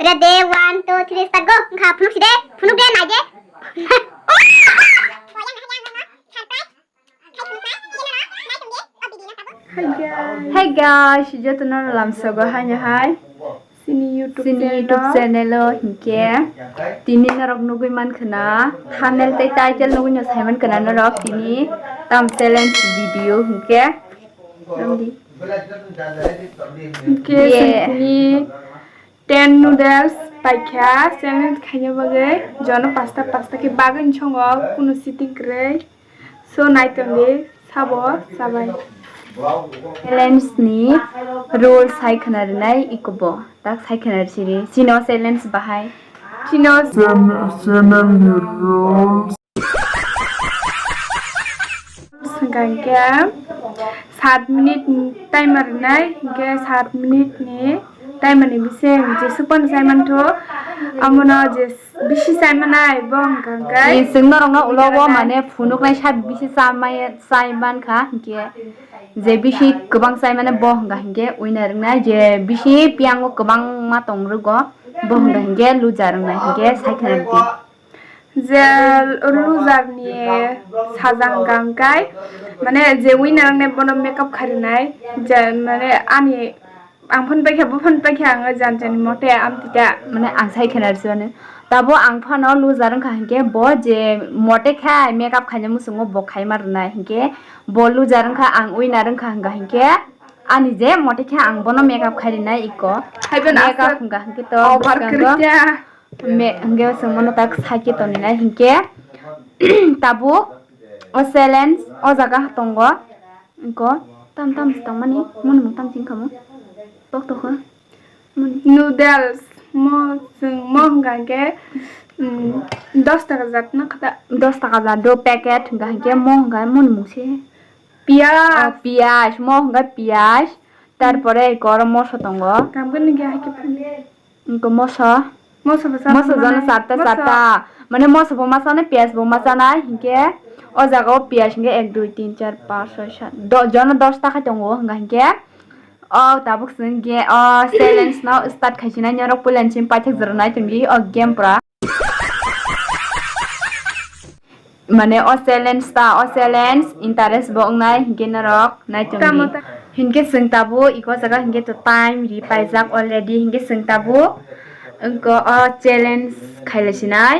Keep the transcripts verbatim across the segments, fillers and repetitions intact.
Ready, one, two, three, start, go. Wngkha phunuk si de, phunuk de, nai de. Hey guys, jotono lamsogo haino hai. Chini YouTube Chini channel YouTube o. Channel o hinkhe tini norok nugui mankha na, thumbnail tei title nugui no sai mankha na norok tini tam challenge video hinkhe. Amdi. Hinkhe Yeah. Chini ten noodles paikha, challenge khaina bagwi jono pasta pasta khe bagwi songo, kuno sitting kwrwi. So, naitongdi sabo chabai. Challenge ni rule sai khna rwnai ikobo. Tak sai khna rwsidi. Chino challenge bahai. Chino channel ni rules. Hwnkha hinkhe sat minute timer rwnai, hinkhe sat minute ni timer ni bising jesuk phano chai mantho, amono je bisi chai manai bo hwnkha hinkhe Ni chwng norokno ulo bo mane phunuknai sa bisi chamai, chai mankha hinkhe je bisi kwbang chai mane bo hwnkha hinkhe winner wngnai, je bisi piyango kwbangma tong rwgo bo hwnkha hinkhe loser wngnai hinkhe sai khna rwdi. Je loser ni saja hwnkha hwnkhe, mane je winner wngnai bono makeup kharinai, je mane ani ang phone paikha, bo phone paikha, ang jan jani mote amtita. Mane ang sai khena rwsibani. Tabo ang phano loser wngkha hinkhe bo je mote khai makeup khaina muchungo bo khaima rwnai hinkhe bo loser wngkha, ang winner wngkha hwnkha hinkhe ani je mote khe ang bono makeup khai rinai iko. Haibo makeup aswk hwnkha hinkhe to over bwskango. Kwrwikya. Me, hingke sengmano tak sake tonina hingke tabuk o challenge o jaga tongo. Ingko tam tam si tongmani, moni mung tam sing kamo. Tok tokho. Moni. Noodles, mo, chwng mo hingka hingke, mm, dos taka jat na kata. Dos taka jat do packet hingka hingke mo hingka moni mung se. Piyaj. Oh, piyaj, mo hingka piyaj. Tarpore eko oro moso tongo. Tam khe nini hai khe phun. Ingko moso. Moso bo chana Moso jono mane. Charta, moso. Charta. Mane moso bo ma chana, piyaj bo ma chana, hinkhe o jaga o piyaj hinkhe ek, dui, tin, char, panch, soi, sat, do-, jono dosta khai tongo, hwnka hinkhe o tabuk chwng hinkhe o challenge no start khai sinai norok puila ni simi paithak jora nai tongdi o game pura. Mane o challenge ta, o challenge interest bo wngnai hinkhe norok naichomdi. Tamo ta- Hinkhe chwng tabuk iko jaga hinkhe to time ri paijak already, hinkhe chwng tabuk wngkha o challenge khailaisinai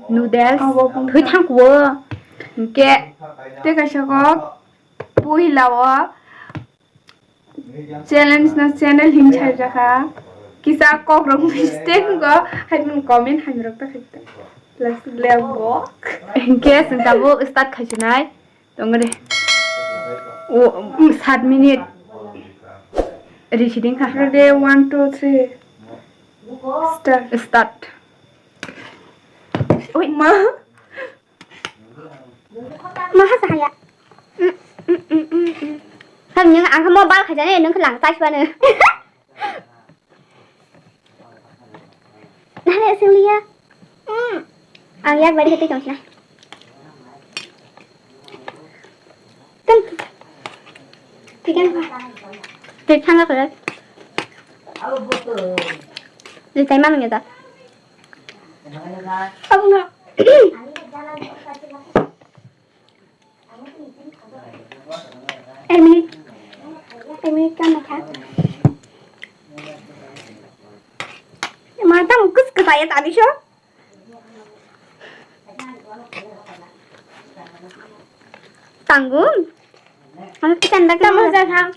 noodles. Abo bwkha. Thwi thangkuo hinkhe. Tei kaisa kok puila o. Challenge no channel hin sai jakha. Kisa kok rok mistake go, hai comment hai rok ta khai ta. Let's go. Hinkhe chwng tabuk start khaisinai. Tongre. O, um, sat minute. Residing kha. Ready, one, two, three. Start. Start. Oi ma. Ma ha sahaya. Mm, mm, mm, mm, mm. Kan yang ang mo bal khaja ne nang lang tai swa ne. Nale sing liya. Mm. Ang yak bari hete tong sina. Kan. Tikan ka. Tikan ka. Di tai ma nang ya ta. Abuna. Ek minute. Ek minute ka makha. Ma tam kus kus ayat abisho. Tanggung. Ang kitan da kamu jaga.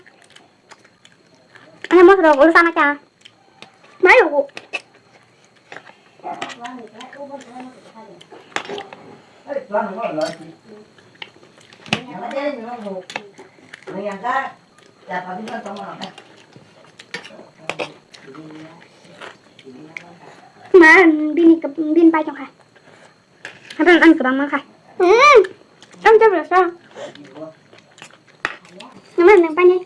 Ang mo ro urusan ka. Mayo. Man, bini ke, bini pai tong kha. Hapan an kwbang mang kha. Hmm. Ang jabra sa. Naman nang pani.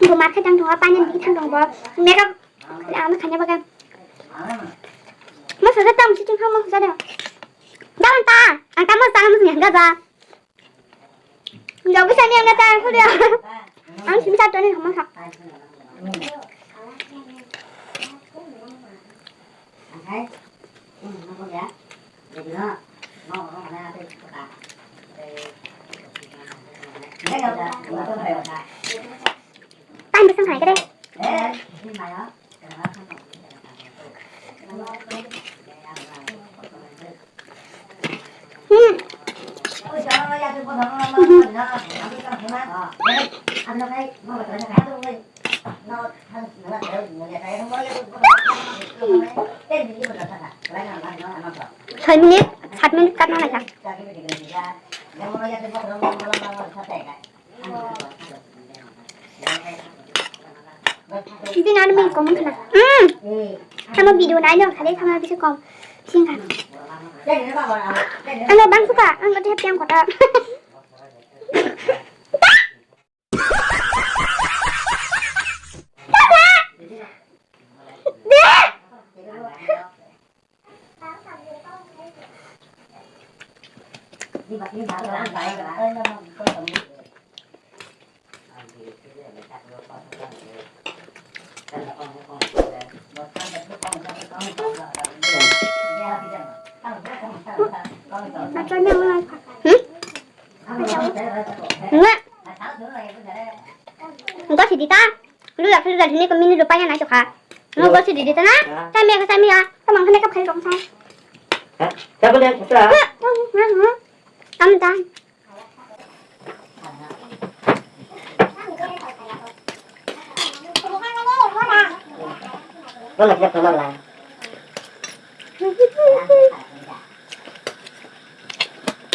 Bo mar kha tang thong pani ni thang thong bo. Makeup ang khanya bagan. Mo sa tam si thang mo sa da. Dalan ta. Ang ta mo sa mo nya ga ba. Jauh bisa ni ang ta ko dia. Ang sim sa to ni mo sa. Time bwswk khlai khe de. Hmm. Soi minute, sat minute kat nang lai kha. Sisi nang mui kom khna. Hmm. Sama video nai no khale sama bisa kom. Sing kha. Ano bang suka, ang kata piang kota. Enggak sih, Dita. Lu dah, lu dah sini ke mini rupanya naik tuh, Kak. Mau gua sih, Dita, nah. Saya mie, saya mie, ya. Sama makan makeup kali dong, saya. Hah? Siapa dia? Siapa? Hah? Hah? Hah? Kamu tahan. Mana kita pernah lah?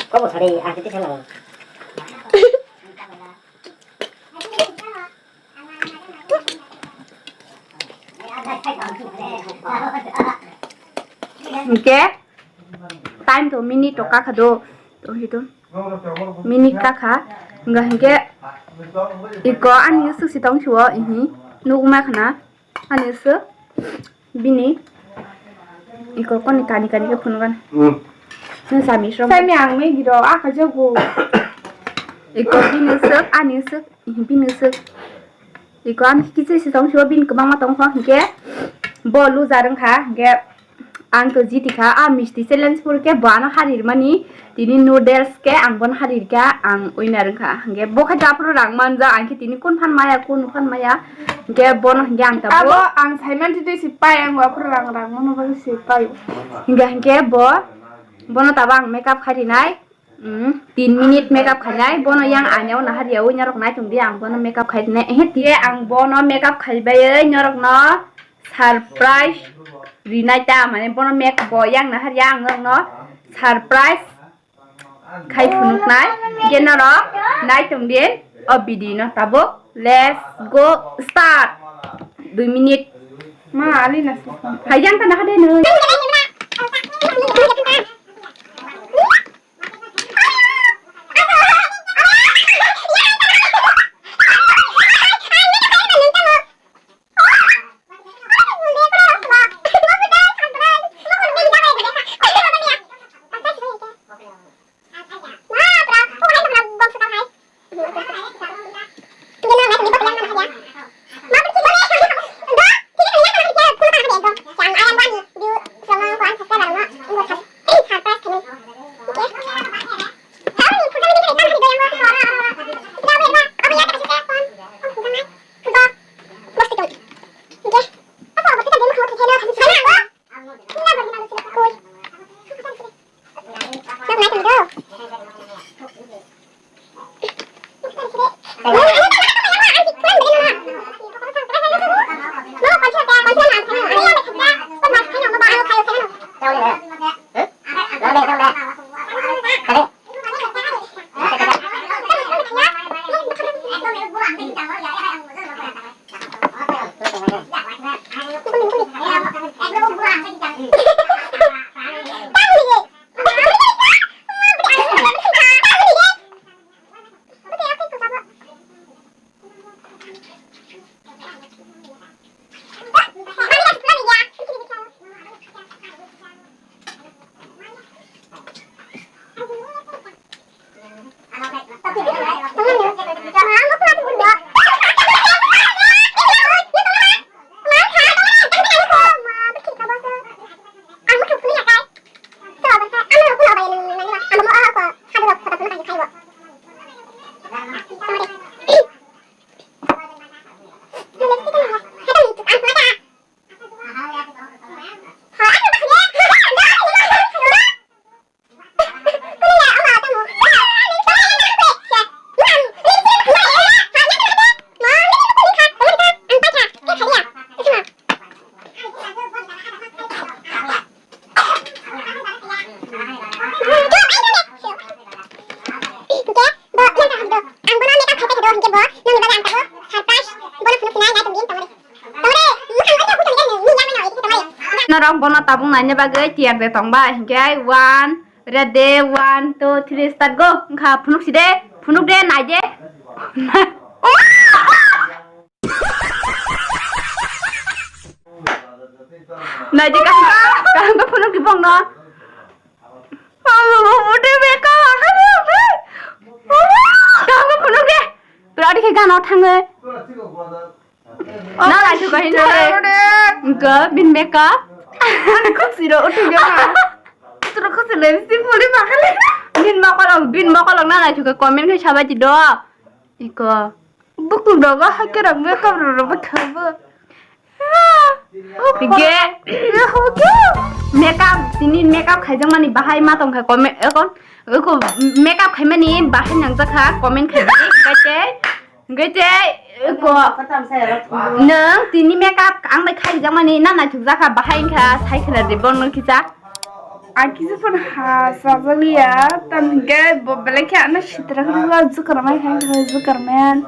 Kok mau cari artis sana? Hingke time to minute to kakha do, to hito minute kakha, hingga hingke iko ani swk si tong sio, ihi nukma khana ani swk. Bini iko koni kani kani khe phunukgani. Hmm. Nung sami srok. Sami ang Maggie rok akha jago. Iko bini swk, ani swk, bini swk. Iko ani kichi si tong sio, bini kwbangma tong kho, hingke bo loser wngkha, hingke ang to jiti kha, a misti challenge phuru khe bo ano hari rwmani. Tini noodles khe ang bono hari rikha, ang winner wngkha. Hingke bo khe aphuru rang manja, ang khe tini kun phan maya, kun phan maya. Hingke bono hingke ang tabuk. Abo ang saiman twi twi si pai, ang aphuru rang rang mano bagwi si pai. Hingke, hingke bo, bono tabuk ang makeup khai rinai. Mm, tin minute makeup khainai, bono yang anyao nahar yaui norok naitung di, ang bono makeup khai rinai. Ehe, tiye ang bono makeup khaibai norokno surprise rinai ta, mane bono make bo yang nahar ya, ang norokno surprise khai phunuknai, je norok naitung din o video no tabuk. Let's go start. Dui minute. Ma, ali na. Hai jang ta na hade no. Norok bono tabuk naina bagwi tiyar de tong bai. Hinkhe one, ready, one, two, three, start, go. Wngkha phunuk si de, phunuk de, nai de. Nai de, kaham, kaham khe phunuk di bongno. Abo bo bwtwi makeup, kaham khe phunuk di. Pura di khe gana thangwi. Na, na, chu kahin thare. Go, bin makeup. Ani khuk siro uthi jama. Turo khuk siro lipstick puli makhale. Bin mokolok, bin mokolok na, na, chu ka comment khai sabai di do. Iko. Buku dogo hakhe rok makeup rok rok khabo. Ge. Makeup, tini makeup khaijakmani bahai ma tongkha comment, ekon, eko makeup khaimani bahai nangjakha comment khai di, gaite. Hwnkhe tei, eko, nwng tini makeup ang bai khaijakmani na naithokjakha bahai wngkha sai khwna di bono kisa. Ang kisa phano ha sajaliya, tamo hwnkhe bo belai khe ano sitra khwrwngkha, jwkar mai kha, jwkar man.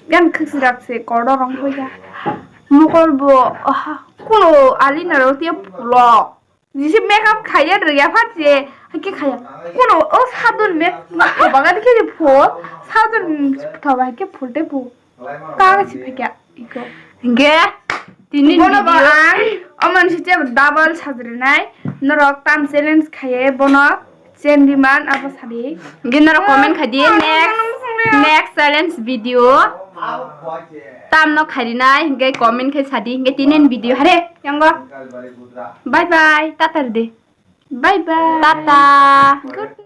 Yang khwswrak se kotor rong hoya. Mokol bo, aha, kuno ali naro tiya pulo. Jisi makeup khaiya rwya phat je, hakhe khaiya. Kuno o sadun mek, bagan khe je phul, sadun thoba hakhe phul tei phul. Kaga si phakya iko. Hingke tini bono bo video ang oman si double sajrinai. Norok tam challenge khaiye bono. Chen di man abo sadi. Hingke norok comment khai di, oh, next, next challenge video. Tam no kharinai hingke comment khai sadi. Hingke tini video hare yango. Bye bye. Tata de. Bye bye. Tata. Good.